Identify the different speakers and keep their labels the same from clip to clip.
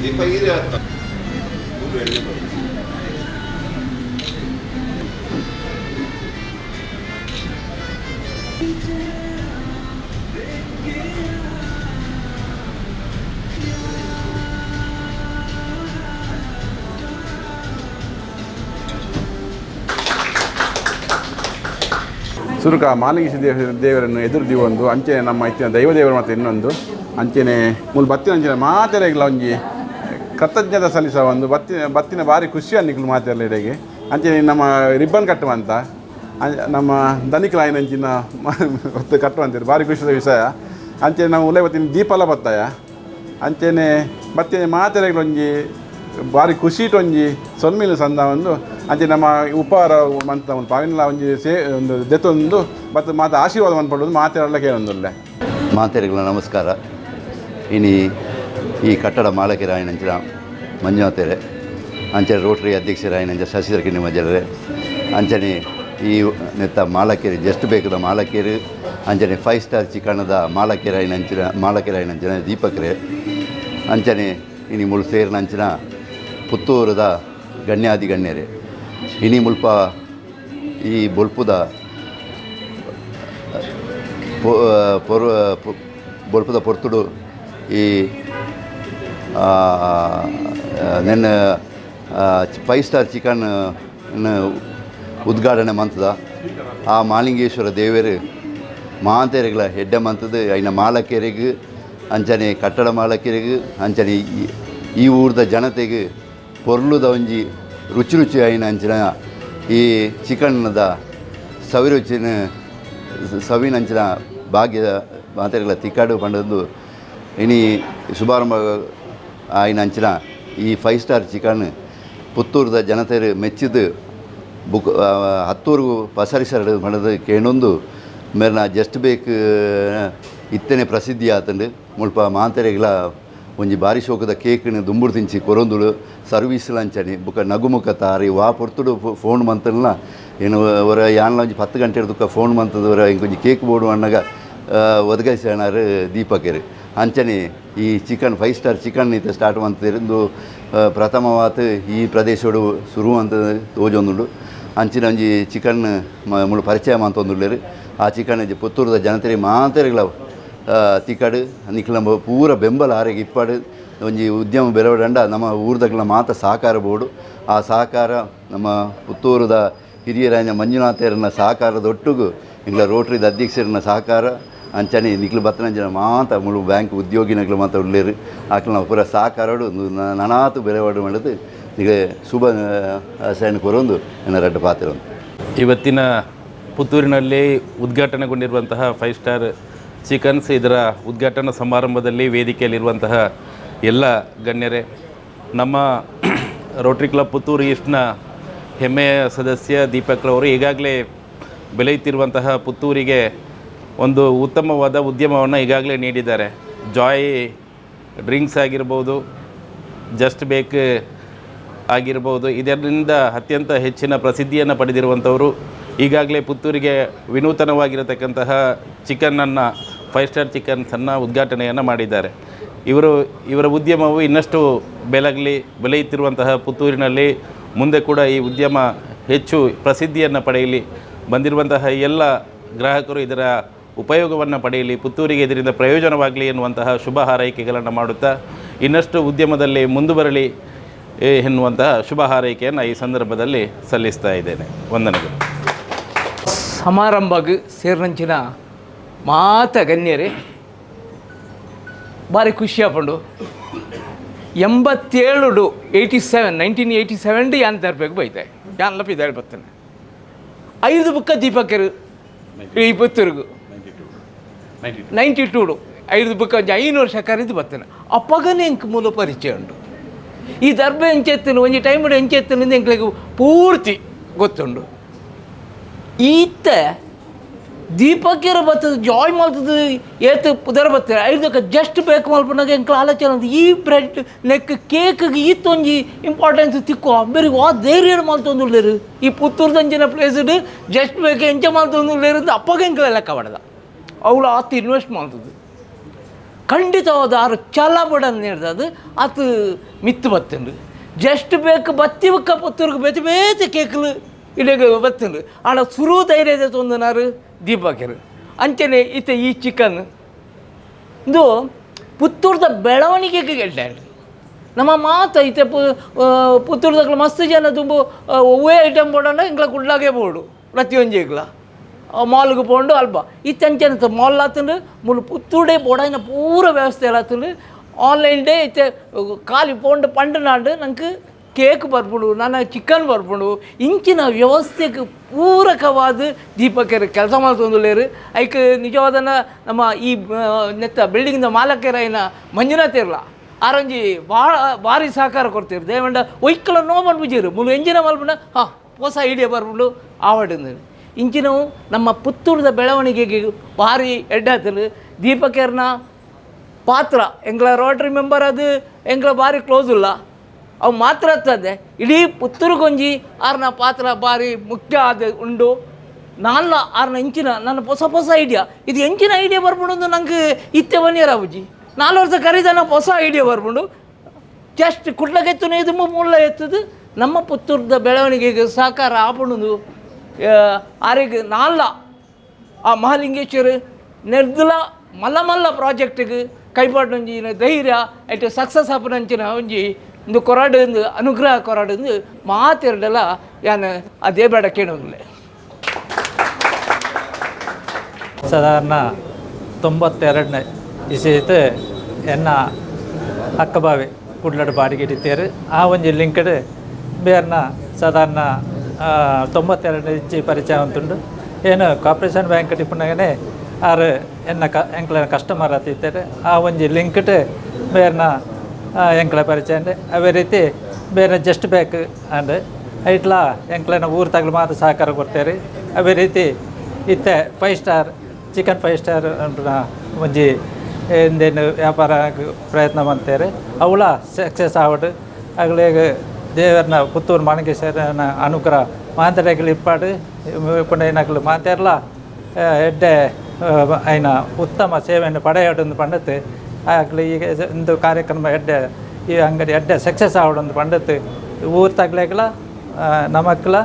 Speaker 1: ದೀಪ ಈರೆ ಅತ್ತ.
Speaker 2: ಸುರುಕ ಮಾಲಿಂಗೇಶ ದೇವರನ್ನು ಎದುರು ದೀವೊಂದು ಅಂಚನೆ ನಮ್ಮ ಇತ್ತಿನ ದೈವ ದೇವರು ಮತ್ತು ಇನ್ನೊಂದು ಅಂಚನೆ ಮೂಲು ಬತ್ತಿನ ಅಂಚನೆ ಮಾತೆರೆಗ್ಲ ಒಂಜಿ ಕೃತಜ್ಞತೆ ಸಲ್ಲಿಸ ಒಂದು ಬತ್ತಿನ ಬತ್ತಿನ ಭಾರಿ ಖುಷಿ ನಿಕ್ಲು ಮಾತೆರ್ಲ ಇಡೆಗೆ. ಅಂಚನೆ ನಮ್ಮ ರಿಬ್ಬನ್ ಕಟ್ಟುವಂತ ನಮ್ಮ ದನಿಕ್ಲಾಯಿನಂಚಿನ ಹೊತ್ತು ಕಟ್ಟುವಂತಿರು ಭಾರಿ ಖುಷಿದ ವಿಷಯ. ಅಂಚನೆ ನಾವು ಉಲೆ ಬತ್ತಿನ ದೀಪಲ ಬತ್ತಾಯ ಅಂಚನೆ ಬತ್ತಿನ ಮಾತೆರೆಗ್ಲ ಒಂಜಿ ಭಾರಿ ಖುಷಿಟ್ ಒಂಜಿ ಸೊನ್ಮಿಲು ಸಂದ ಒಂದು ಅಂಚೆ ನಮ್ಮ ಉಪಹಾರ ಮಂತ ಒಂದು ಪಾವಿನ ಒಂಜಿ ಸೇ ಒಂದು ದೆತ್ತೊಂದು ಮತ್ತು ಮಾತ ಆಶೀರ್ವಾದ ಮನ್ಪೊಡು ಮಾತೆರೆಲ್ಲ ಕೇಳೊಂದುಲ್ಲೆ.
Speaker 3: ಮಾತೆರೆಗಳ ನಮಸ್ಕಾರ. ಇನಿ ಈ ಕಟ್ಟಡ ಮಾಲಕರಾಯಿನಂಚಿನ ಮಂಜುನಾಥೆರೆ, ಅಂಚನೆ ರೋಟರಿ ಅಧ್ಯಕ್ಷರಾಯಿನಂಚ ಶಶಿಧರ್ ಕಿನ್ನಿಮಜಲರೆ, ಅಂಚನೆ ಈ ನೆತ್ತ ಮಾಲಕೇರಿ ಜಸ್ಟ್ ಬೇಕದ ಮಾಲಕೇರು, ಅಂಚನೆ ಫೈವ್ ಸ್ಟಾರ್ ಚಿಕನದ ಮಾಲಕೇರಾಯಿನಂಚಿನ ಮಾಲಕೇರಾಯಿನಂಚಿನ ದೀಪಕ್ರೆ, ಅಂಚನೆ ಇನಿ ಮುಳು ಸೇರಿನಂಚಿನ ಪುತ್ತೂರದ ಗಣ್ಯಾದಿ ಗಣ್ಯರೇ, ಇನಿ ಮುಲ್ಪ ಈ ಬೊಲ್ಪುದ ಪೊರು ಬೊಲ್ಪುದ ಪೊರ್ತುಡು ಈ ನೆನ್ನ five star chicken ಉದ್ಘಾಟನೆ ಮಂತದ ಆ ಮಾಲಿಂಗೇಶ್ವರ ದೇವರು ಮಾಂತೇರಿಗಳ ಹೆಡ್ಡೆ ಮಂತದ ಐನ ಮಾಲಕರಿಗೆ ಅಂಚನೆ ಕಟ್ಟಡ ಮಾಲಕರಿಗೆ ಅಂಚನೆ ಈ ಊರ್ದ ಜನತೆಗೆ ಪೊರ್ಲುದ ಒಂಜಿ ರುಚಿ ರುಚಿ ಆಯಿನ ಅಂಚಿನ ಈ ಚಿಕನ್ದ ಸವಿರುಚಿನ ಸವಿನಂಚಿನ ಭಾಗ್ಯ ಮಾತೆರೆಗಳ ತಿಕ್ಕಾಡು ಪಂಡದ್ದು ಇನಿ ಶುಭಾರಂಭ ಆಯಿನ ಅಂಚಿನ ಈ five star chicken ಪುತ್ತೂರ್ದ ಜನತೆರು ಮೆಚ್ಚಿದ್ದು ಬುಕ್ ಹತ್ತೂರ್ಗು ಪಸರಿಸರಡು ಪಂಡದು ಕೇಣೊಂದು ಮೇರ್ನ ಜಸ್ಟ್ ಬೇಕ್ ಇತ್ತನೆ ಪ್ರಸಿದ್ಧಿ ಆತಂಡು. ಮುಲ್ಪ ಮಾತೆರೆಗ್ಲ ಒಂಜಿ ಬಾರಿ ಶೋಕದ ಕೇಕ್ನ್ ದುಂಬುಡು ತಿಂಚಿ ಕೊರೊಂದುಳು ಸರ್ವೀಸ್ ಲಂಚನೆ ಬುಕ ನಗುಮುಖ ತಾರಿ ವಾ ಪೊರ್ತುಡು ಫೋನ್ ಮಂತಲ್ನ ಏನು ಒರ ಯಾನ್ಲ ಒಂಜಿ 10 ಗಂಟೆ ದುಕ್ಕ ಫೋನ್ ಮಂತದ ಒರ ಇಂಕೊಂಜಿ ಕೇಕ್ ಬೋಡು ಅಣ್ಣಗ ಒದಗಿಸಣಾರು ದೀಪಕೆರ್. ಅಂಚನೆ ಈ chicken five star chicken ಇತ್ತೆ ಸ್ಟಾರ್ಟ್ ಮಂತಿಂದು ಪ್ರಥಮವಾತ್ ಈ ಪ್ರದೇಶಡು ಸುರು ಅಂತ ತೋಜೊಂದುಂಡು. ಅಂಚಿನ ಒಂಜಿ ಚಿಕನ್ ಮುಳು ಪರಿಚಯ ಮಂತೊಂದುಲ್ಲೆರ್. ಆ ಚಿಕನ್ ಪುತ್ತೂರುದ ಜನತೆರೆ ಮಾತೆರೆಗ್ಲ ತಿಕ್ಕಡು ನಿಕ್ಲ ಪೂರ ಬೆಂಬಲ ಆರೆಗ್ ಇಪ್ಪಡು ಒಂಜಿ ಉದ್ಯಮ ಬೆಳವಡಂಡ ನಮ್ಮ ಊರ್ದಕ್ಲ ಮಾತ ಸಹಕಾರ ಬೋಡು. ಆ ಸಹಕಾರ ನಮ್ಮ ಪುತ್ತೂರುದ ಹಿರಿಯರಾಯನ ಮಂಜುನಾಥೆರನ ಸಹಕಾರದೊಟ್ಟುಗು ಇಂಗ್ಲ ರೋಟರಿದ ಅಧ್ಯಕ್ಷರನ್ನ ಸಹಕಾರ ಅಂಚನೆ ನಿಕ್ಲು ಬತ್ತನಂಚಿನ ಮಾತ ಮುಳು ಬ್ಯಾಂಕ್ ಉದ್ಯೋಗಿನಕ್ಲು ಮಾತ ಉಲ್ಲೇರು ಆಕ್ಲ ಪೂರ ಸಹಕಾರಡು ನನಾತು ಬೆಳವಡು ಮಾಡೋದು ಈಗ ಶುಭ ಆಶಯನ ಕೊರೊಂದು ಎನ್ನ ರಡ್ಡು ಪಾತ್ರ.
Speaker 4: ಇವತ್ತಿನ ಪುತ್ತೂರಿನಲ್ಲಿ ಉದ್ಘಾಟನೆಗೊಂಡಿರುವಂತಹ five star chickens ಇದರ ಉದ್ಘಾಟನಾ ಸಮಾರಂಭದಲ್ಲಿ ವೇದಿಕೆಯಲ್ಲಿರುವಂತಹ ಎಲ್ಲ ಗಣ್ಯರೇ, ನಮ್ಮ ರೋಟರಿ ಕ್ಲಬ್ ಪುತ್ತೂರು ಈಸ್ಟ್ನ ಹೆಮ್ಮೆಯ ಸದಸ್ಯ ದೀಪಕ್ರವರು ಈಗಾಗಲೇ ಬೆಳೆಯುತ್ತಿರುವಂತಹ ಪುತ್ತೂರಿಗೆ ಒಂದು ಉತ್ತಮವಾದ ಉದ್ಯಮವನ್ನು ಈಗಾಗಲೇ ನೀಡಿದ್ದಾರೆ. ಜಾಯ್ ಡ್ರಿಂಕ್ಸ್ ಆಗಿರ್ಬೋದು, ಜಸ್ಟ್ ಬೇಕ್ ಆಗಿರ್ಬೋದು, ಇದರಿಂದ ಅತ್ಯಂತ ಹೆಚ್ಚಿನ ಪ್ರಸಿದ್ಧಿಯನ್ನು ಪಡೆದಿರುವಂಥವರು ಈಗಾಗಲೇ ಪುತ್ತೂರಿಗೆ ವಿನೂತನವಾಗಿರತಕ್ಕಂತಹ ಚಿಕನ್ನನ್ನು ಫೈವ್ ಸ್ಟಾರ್ ಚಿಕನ್ಸನ್ನು ಉದ್ಘಾಟನೆಯನ್ನು ಮಾಡಿದ್ದಾರೆ. ಇವರ ಉದ್ಯಮವು ಇನ್ನಷ್ಟು ಬೆಳಗಲಿ, ಬೆಳೆಯುತ್ತಿರುವಂತಹ ಪುತ್ತೂರಿನಲ್ಲಿ ಮುಂದೆ ಕೂಡ ಈ ಉದ್ಯಮ ಹೆಚ್ಚು ಪ್ರಸಿದ್ಧಿಯನ್ನು ಪಡೆಯಲಿ, ಬಂದಿರುವಂತಹ ಎಲ್ಲ ಗ್ರಾಹಕರು ಇದರ ಉಪಯೋಗವನ್ನು ಪಡೆಯಲಿ, ಪುತ್ತೂರಿಗೆ ಇದರಿಂದ ಪ್ರಯೋಜನವಾಗಲಿ ಎನ್ನುವಂತಹ ಶುಭ ಹಾರೈಕೆಗಳನ್ನು ಮಾಡುತ್ತಾ ಇನ್ನಷ್ಟು ಉದ್ಯಮದಲ್ಲಿ ಮುಂದುವರಲಿ ಎನ್ನುವಂತಹ ಶುಭ ಹಾರೈಕೆಯನ್ನು ಈ ಸಂದರ್ಭದಲ್ಲಿ ಸಲ್ಲಿಸ್ತಾ ಇದ್ದೇನೆ. ವಂದನೆಗಳು.
Speaker 5: ಸಮಾರಂಭಗ್ ಸೇರಿನಂಚಿನ ಮಾತ ಗಣ್ಯರೇ, ಭಾರಿ ಖುಷಿ ಆಪುಂಡು. 87 87 1987 ಯಾನ್ ತರಬೇಕು ಬೈತೆ ಯಾನ್ಲ ಪಿದಾಳಿ ಬರ್ತೇನೆ 5 ಬುಕ್ಕ ದೀಪಕರು ಈ ಪುತ್ತೂರುಗು 92 5 ಬುಕ್ಕ ಒಂಜಿ 5 ವರ್ಷ ಕರೆದು ಬರ್ತೇನೆ. ಅಪ್ಪಗನೇ ಎಂಕ್ ಮೂಲ ಪರಿಚಯ ಉಂಟು. ಈ ದರ್ಬೆ ಎಂಚೆತ್ತನು ಒಂಜಿ ಟೈಮ್ ಎಂಚೆತ್ತನು ಎಂಕ್ಲೆಗ್ ಪೂರ್ತಿ ಗೊತ್ತುಂಡು. ಈತ ದೀಪಕ್ಕೆರ ಬತ್ತದ ಜಾಯ್ ಮಲ್ತದ ಏತ್ ಪುದರ್ ಬತ್ತದ ಐದಕ್ಕೆ ಜಸ್ಟ್ ಬೇಕು ಮಲ್ಪನಾಗ ಎಂಕ್ಲ ಆಲೋಚನೆ ಅಂದ್ ಈ ಬ್ರೆಡ್ ನೆಕ್ ಕೇಕ್ಗೆ ಈತೊಂಜಿ ಇಂಪಾರ್ಟೆನ್ಸ್ ತಿಕ್ಕೋ ಬೇರೆ ವಾ ಧೈರ್ಯ ಮಲ್ತೊಂದುಲ್ಲೇರು ಈ ಪುತ್ತೂರ್ದಂಚಿನ ಪ್ಲೇಸ್ಡ್ ಜಸ್ಟ್ ಬೇಕು ಎಂಚ ಮಲ್ತೊಂದುಲ್ಲೇರು ಅಂತ ಅಪ್ಪಗೆ ಎಂಕ್ಲ ಲೆಕ್ಕ ಪಡೆದ. ಅವಳು ಆತ ಇನ್ವೆಸ್ಟ್ ಮಾಡ್ತದ್ದು ಖಂಡಿತವಾದ ಆರು ಚಾಲ ಬಡನ್ ಅದು ಅದು ಮಿತ್ತು ಬತ್ತುಂಡು ಜಸ್ಟ್ ಬೇಕು ಬತ್ತಿ ಬಕ್ಕ ಪುತ್ತೂರ್ಗೆ ಬೇತೆ ಬೇತೆ ಕೇಕ್ಲು ಇಲ್ಲಿಗೆ ಬತ್ತುಂಡು ಆಡ ಸುರು ಧೈರ್ಯದ ತೊಂದನಾರು ದೀಪಕರು ಅಂಚನೆ ಇತ್ತ ಈ ಚಿಕನ್ ಇದು ಪುತ್ತೂರ್ದ ಬೆಳವಣಿಗೆಗೆ ಗೆಡ್ಡೆ ನಮ್ಮ ಮಾತು ಐತೆ ಪುತ್ತೂರ್ದಾಗ ಮಸ್ತ್ ಜನ ತುಂಬು ಒವ್ವೇ ಐಟಮ್ ಬೋಡಂಡ ಇಂಗ್ಲ ಕುಡ್ಲಾಗೆ ಬೋಡು ಪ್ರತಿಯೊಂಜಿಗ್ಲ ಮಾಲ್ಗೆ ಪೋಂಡು ಅಲ್ಪ ಇತ್ತಂಚೆ ಮಾಲ್ ಆತಂಡು ಮುಲು ಪುತ್ತೂಡೆ ಬೋಡಾಯಿನ ಪೂರ ವ್ಯವಸ್ಥೆ ಆತಂಡು ಆನ್ಲೈನ್ ಡೇ ಇತ್ತೆ ಖಾಲಿ ಪೋಂಡು ಪಂಡು ನಾಡು ನಂಗೆ ಕೇಕ್ ಬರ್ಪುಂಡು ನನ್ನ ಚಿಕನ್ ಬರ್ಪುಂಡು ಇಂಚಿನ ವ್ಯವಸ್ಥೆಗೆ ಪೂರಕವಾದ ದೀಪಕರು ಕೆಲಸ ಮಾಡ್ತೊಂದುಲ್ಲೇರು ಐಕ್ ನಿಜವಾದನ ನಮ್ಮ ಈ ನೆತ್ತ ಬಿಲ್ಡಿಂಗ್ದ ಮಾಲಕರಾಯಿನ ಮಂಜುನಾಥ್ ಇರಲ ಆರಂಜಿ ಭಾಳ ಭಾರಿ ಸಹಕಾರ ಕೊಡ್ತೀರಿ ದೇವಂಡ ಒಯ್ಕಲ ನೋ ಮನ್ಪುಜೀರು ಮುಲು ಎಂಜಿನ ಮಲ್ಪುಂಡ ಹಾಂ ಹೊಸ ಐಡಿಯಾ ಬರ್ಪುಂಡು ಆವಡಿಂದ ಇಂಚಿನವು ನಮ್ಮ ಪುತ್ತೂರದ ಬೆಳವಣಿಗೆಗೆ ಭಾರಿ ಎಡ್ಡಾತಲು ದೀಪಕರ್ನ ಪಾತ್ರ ಎಂಗ್ಲ ರೋಟರಿ ಮೆಂಬರ್ ಅದು ಎಂಗ್ಲ ಭಾರಿ ಕ್ಲೋಸ್ ಇಲ್ಲ ಅವು ಮಾತ್ರ ಅತ್ತದೆ ಇಡೀ ಪುತ್ತೂರುಗೊಂಜಿ ಆರ್ನ ಪಾತ್ರ ಭಾರಿ ಮುಖ್ಯ ಆದ ಉಂಡು ನಾಲ್ಲ ಆರ್ನ ಇಂಚಿನ ನನ್ನ ಹೊಸ ಹೊಸ ಐಡಿಯಾ ಇದು ಎಂಚಿನ ಐಡಿಯಾ ಬರ್ಪುಂಡು ನಂಗೆ ಇತ್ತೆ ಬನ್ನಿಯರ ಅಬುಜಿ 4 ವರ್ಷ ಕರೀದನ ಹೊಸ ಐಡಿಯಾ ಬರ್ಪುಂಡು ಜಸ್ಟ್ ಕುಡ್ಲಗೆತ್ತುನ ಇದು ಮುಳ್ಳ ಎತ್ತದು ನಮ್ಮ ಪುತ್ತೂರದ ಬೆಳವಣಿಗೆಗೆ ಸಹಕಾರ ಆಪುಂಡು ಆರಿಗೆ ನಾಲ್ಲ ಆ ಮಹಾಲಿಂಗೇಶ್ವರ ನೆರ್ದಲ ಮಲ್ಲ ಮಲ್ಲ ಪ್ರಾಜೆಕ್ಟಿಗೆ ಕೈಪಾಟೊಂಜಿನ ಧೈರ್ಯ ಐಟ್ ಸಕ್ಸಸ್ ಆಪುನಂಚಿನ ಒಂಜಿ ಒಂದು ಕೊರಾಡು ಒಂದು ಅನುಗ್ರಹ ಕೊರಾಡು ಒಂದು ಮಾತೆರಡಲ ಯಾನ್ ಅದೇ ಬೇಡ ಕೇಳೋಂಗಿಲ್ಲ.
Speaker 1: ಸಾಧಾರಣ 92ನೇ ಇಸೀತ್ ಎನ್ನ ಅಕ್ಕಬಾವಿ ಕುಡ್ಲಡ್ ಬಾಡಿಗೆ ಇಟ್ಟಿತ್ತೇರು ಆ ಒಂಜಿ ಲಿಂಕ್ಡ್ ಬೇರ್ನ ಸಾಧಾರಣ 92 ಇಂಚಿ ಪರಿಚಯ ಅಂತುಂಡು ಏನು ಕಾರ್ಪೊರೇಷನ್ ಬ್ಯಾಂಕ್ ಟಿಪ್ಪುನಾಗನೆ ಆರು ಎನ್ನ ಎಂಕ್ಲ ಕಸ್ಟಮರ್ ಆತಿತ್ತೇರು ಆ ಒಂಜಿ ಲಿಂಕ್ಡ್ ಬೇರ್ನ ಎಂಕ್ಲ ಪರಿಚಯ ಅಂಡ್ ಅವೇ ರೀತಿ ಬೇರೆ just back and ಐಟ್ಲಾ ಎಂಕ್ಲನ ಊರು ತಗಲು ಮಾತ್ರ ಸಹಕಾರ ಕೊಡ್ತೇವೆ. ಅವೇ ರೀತಿ ಇತ್ತೆ 5 star chicken 5 star ಒಂಜಿ ಎಂದೇನು ವ್ಯಾಪಾರ ಪ್ರಯತ್ನ ಮಾಡ್ತಾರೆ ಅವಳ ಸಕ್ಸಸ್ ಆವಡು ಅಗಲೇಗ ದೇವರನ ಪುತ್ತೂರು ಮಾಣಕೇಶ್ವರನ ಅನುಗ್ರಹ ಮಾಂತರೆಗಳು ಇಪ್ಪಾಡು ಪುಂಡ ಮಾತೆರ್ಲ ಎಡ್ಡೆ ಐನ ಉತ್ತಮ ಸೇವೆಯನ್ನು ಪಡೆಯೋಡೊಂದು ಪಂಡತ್ತು ಆಗಲಿ ಈಗ ಒಂದು ಕಾರ್ಯಕ್ರಮ ಎಡ್ಡೆ ಈ ಅಂಗಡಿ ಎಡ್ಡೆ ಸಕ್ಸಸ್ ಆವಡೊಂದು ಪಂಡತ್ತು ಊರು ತಗ್ಲೇಕಲ ನಮಕ್ಲ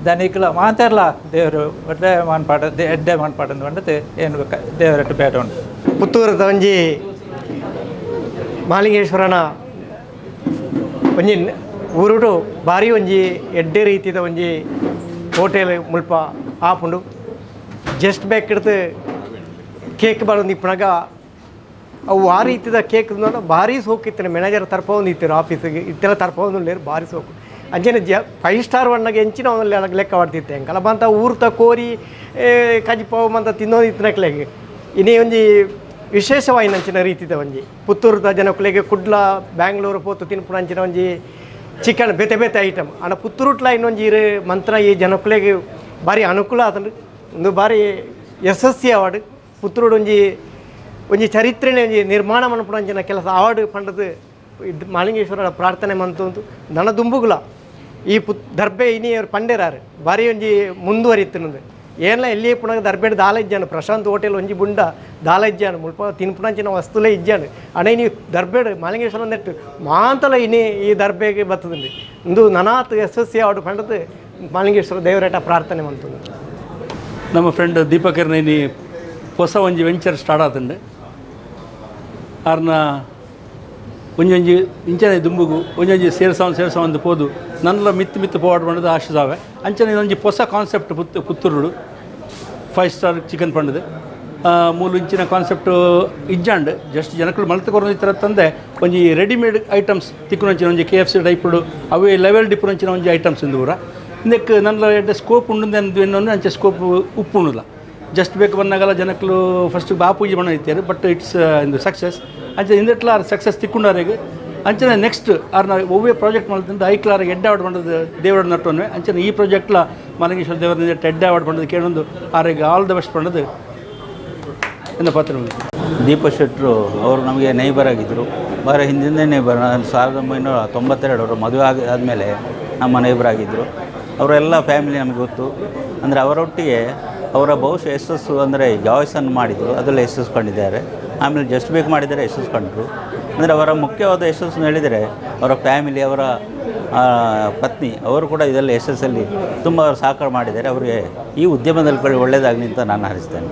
Speaker 1: ದನಿಕ್ಲ ಮಾತೆರ್ಲ ದೇವರು ಎಡ್ಡೆ ಮಾನ್ಪಾಡ ಎಡ್ಡೆ ಮಾನ್ಪಾಡೊಂದು ಪಂಡತ್ತು ಏನು ದೇವರಟ್ಟು ಬೇಡ ಉಂಟು.
Speaker 6: ಪುತ್ತೂರದ ಒಂಜಿ ಮಾಲಿಂಗೇಶ್ವರನ ಒಂಜಿ ಊರುಡು ಭಾರಿ ಒಂಜಿ ಎಡ್ಡೆ ರೀತಿದ ಒಂಜಿ ಹೋಟೆಲ್ ಮುಲ್ಪ ಆಪುಂಡು. ಜಸ್ಟ್ ಬ್ಯಾಕ್ ಹಿಡ್ದು ಕೇಕ್ ಬಾಳೊಂದು ಇಪ್ಪನಾಗ ಅವು ಆ ರೀತಿದ ಕೇಕ್ ಭಾರಿ ಸೋಕಿತ್ತು. ಮ್ಯಾನೇಜರ್ ತರ್ಪೊಂದು ಇತ್ತಿರು ಆಫೀಸಿಗೆ ಇತ್ತೆಲ್ಲ ತರ್ಪೊಂದು ಭಾರಿ ಸೋಕು ಅಂಚನೆ 5 ಸ್ಟಾರ್ ಒಣ್ಣಗೆ ಎಂಚಿನ ಲೆಕ್ಕ ಮಾಡ್ತಿತ್ತೆ ಎಂಕಲ ಬಂತ ಊರ್ತ ಕೋರಿ ಕಜಿಪಾವು ಮಂತ ತಿನ್ನೋದು ಇತ್ತಿನಕ್ಲೆಗೆ ಇನ್ನೇ ಒಂಜಿ ವಿಶೇಷವಾಯಿನ ಅಂಚಿನ ರೀತಿದ ಒಂಜಿ ಪುತ್ತೂರುದ ಜನಕ್ಕುಲೆಗೆ ಕುಡ್ಲ ಬ್ಯಾಂಗ್ಳೂರು ಪೋತು ತಿನ್ಪುನ ಅಂಚಿನ ಒಂಜಿ ಚಿಕನ್ ಬೇತೆ ಬೇತೆ ಐಟಮ್ ಆಂಡ ಪುತ್ತೂರುಟ್ಲ ಇನ್ನೊಂಜಿ ಇರು ಮಂತ್ರ ಈ ಜನಕ್ಕುಲೆಗೆ ಭಾರಿ ಅನುಕೂಲ ಆತಂಡು ಒಂದು ಭಾರಿ ಯಶಸ್ವಿ ಅವಾರ್ಡ್ ಪುತ್ತೂರುಡು ಒಂಜಿ ಒಂಜಿ ಚರಿತ್ರೆನೇ ಒಂಜಿ ನಿರ್ಮಾಣ ಮನ್ಪುನ ಅಂಚಿನ ಕೆಲಸ ಅವಾರ್ಡ್ ಪಂಡದು ಇದು ಮಾಲಿಂಗೇಶ್ವರನ ಪ್ರಾರ್ಥನೆ ಮಂತುಂದು ನನ ದುಂಬುಗುಲ ಈ ದರ್ಬೆ ಇನಿ ಅವ್ರು ಪಂಡೇರಾರು ಭಾರಿ ಒಂಜಿ ಮುಂದುವರಿತಿನದು ಏನ್ಲ ಎಲ್ಲಿ ಪುನಗ ದರ್ಬೇಡ್ ದಾಲ ಇಜ್ಜಾನು ಪ್ರಶಾಂತ್ ಹೋಟೆಲ್ ಒಂಜಿ ಬುಂಡ ದಾಲ ಇಜ್ಜಾನು ಮುಲ್ಪ ತಿನ್ಪುನಂಚಿನ ವಸ್ತುಲೇ ಇಜ್ಜಾನು ಅಣೆ ನೀವು ದರ್ಬೇಡ್ ಮಾಲಿಂಗೇಶ್ವರ ನೆಟ್ಟು ಮಾಂತಲ ಇನಿ ಈ ದರ್ಬೆಗೆ ಬತ್ತದಲ್ಲಿ ಇಂದು ನನಾತ್ ಯಶಸ್ವಿ ಅವಾರ್ಡ್ ಪಂಡದು ಮಾಲಿಂಗೇಶ್ವರ ದೇವರೇಟ ಪ್ರಾರ್ಥನೆ ಮಂತುಂದು.
Speaker 7: ನಮ್ಮ ಫ್ರೆಂಡ್ ದೀಪಕರ್ನ ಇನಿ ಹೊಸ ಒಂಜಿ ವೆಂಚರ್ ಸ್ಟಾರ್ಟ್ ಆತಂಡು ಆರ್ನ ಒಂಜೊಂಜಿ ಇಂಚನೆ ದುಂಬುಗು ಒಂಜೊಂಜಿ ಸೇರ್ಸಾವ್ ಸೇರ್ಸಾವಂದು ಪೋದು ನನ್ನಲ ಮಿತ್ತು ಮಿತ್ತು ಪೋವಾಡ್ ಪಂಡದು ಆಶಿಸಾವೆ ಅಂಚನೆ ಒಂಜಿ ಹೊಸ ಕಾನ್ಸೆಪ್ಟ್ ಪುತ್ತೂರುಡು 5 ಸ್ಟಾರ್ ಚಿಕನ್ ಪಂಡದು ಮೂಲು ಇಂಚಿನ ಕಾನ್ಸೆಪ್ಟ್ ಇಜ್ಜಾಂಡ್ ಜಸ್ಟ್ ಜನಕ್ಕಳು ಮಲ್ತು ಕೊರೊಂದು ಇತ್ತರ ತಂದೆ ಒಂಜಿ ರೆಡಿಮೇಡ್ ಐಟಮ್ಸ್ ತಿಕ್ಕುನಂಚಿನ ಒಂಜಿ K F C ಟೈಪುಡು ಅವೇ ಲೆವೆಲ್ ಡಿಪ್ಪುನಂಚಿನ ಒಂಜಿ ಐಟಮ್ಸ್ ಇಂದು ಪೂರ ಇಂದಕ್ಕೆ ನನ್ನ ಎಡ್ಡೆ ಸ್ಕೋಪ್ ಉಂಡು ಎನ್ನೊಂದು ಅಂಚೆ ಸ್ಕೋಪ್ ಉಪ್ಪು ಉಂಡುಲ್ಲ ಜಸ್ಟ್ ಬೇಕು ಬಂದಾಗಲ್ಲ ಜನಕ್ಕಳು ಫಸ್ಟ್ ಬಾಪೂಜಿ ಬಣ್ಣ ಇತ್ತಾರೆ ಬಟ್ it's ಇಂದು ಸಕ್ಸಸ್ ಅಂಚೆ ಇಂದಟ್ಲ ಆರ್ ಸಕ್ಸಸ್ ತಿಕ್ಕೊಂಡಾರೆಗ್ ಅಂಚನೆ ನೆಕ್ಸ್ಟ್ ಆರ್ನ ಒವ್ವೇ ಪ್ರಾಜೆಕ್ಟ್ ಮಾಡ್ತಿಂದ ಐಕ್ಲಾರ ಎಡ್ಡೆ ಅವಾರ್ಡ್ ಬಂದದ್ದು ದೇವರ ನಟ್ಟೊನ್ವೆ ಅಂಚನೆ ಈ ಪ್ರಾಜೆಕ್ಟ್ಲ ಮಾಲಿಂಗೇಶ್ವರ ದೇವರ ಎಡ್ಡೆ ಅವಾರ್ಡ್ ಬಂದದ್ದು ಕೇಳೊಂದು ಆರಿಗೆ all the best ಬಂದದ್ದು ಎನ್ನ ಪಾತ್ರ.
Speaker 8: ದೀಪ ಶೆಟ್ಟರು ಅವರು ನಮಗೆ ನೈಬರ್ ಆಗಿದ್ದರು, ಬರ ಹಿಂದಿಂದೇ ನೈಬರ್. ನಾನು 1992 ಅವರು ಮದುವೆ ಆದಮೇಲೆ ನಮ್ಮ ನೈಬರ್ ಆಗಿದ್ದರು. ಅವರೆಲ್ಲ ಫ್ಯಾಮಿಲಿ ನಮಗೆ ಗೊತ್ತು. ಅಂದರೆ ಅವರೊಟ್ಟಿಗೆ ಅವರ ಬಹುಶಃ ಯಶಸ್ಸು ಅಂದರೆ ಜಾಯ್ಸನ್ನು ಮಾಡಿದರು, ಅದರಲ್ಲಿ ಯಶಸ್ಸು ಕಂಡಿದ್ದಾರೆ. ಆಮೇಲೆ ಜಸ್ಟ್ ಬೇಕ್ ಮಾಡಿದರೆ ಯಶಸ್ಸು ಕಂಡರು. ಅಂದರೆ ಅವರ ಮುಖ್ಯವಾದ ಯಶಸ್ಸು ಹೇಳಿದರೆ ಅವರ ಫ್ಯಾಮಿಲಿ, ಅವರ ಪತ್ನಿ ಅವರು ಕೂಡ ಇದರಲ್ಲಿ ಯಶಸ್ಸಲ್ಲಿ ತುಂಬ ಸಹಕಾರ ಮಾಡಿದ್ದಾರೆ. ಅವರಿಗೆ ಈ ಉದ್ಯಮದಲ್ಲಿ ಒಳ್ಳೆಯದಾಗಲಿ ಅಂತ ನಾನು ಹಾರೈಸ್ತೇನೆ.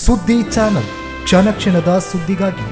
Speaker 9: ಸುದ್ದಿ ಚಾನಲ್, ಕ್ಷಣ ಕ್ಷಣದ ಸುದ್ದಿಗಾಗಿ.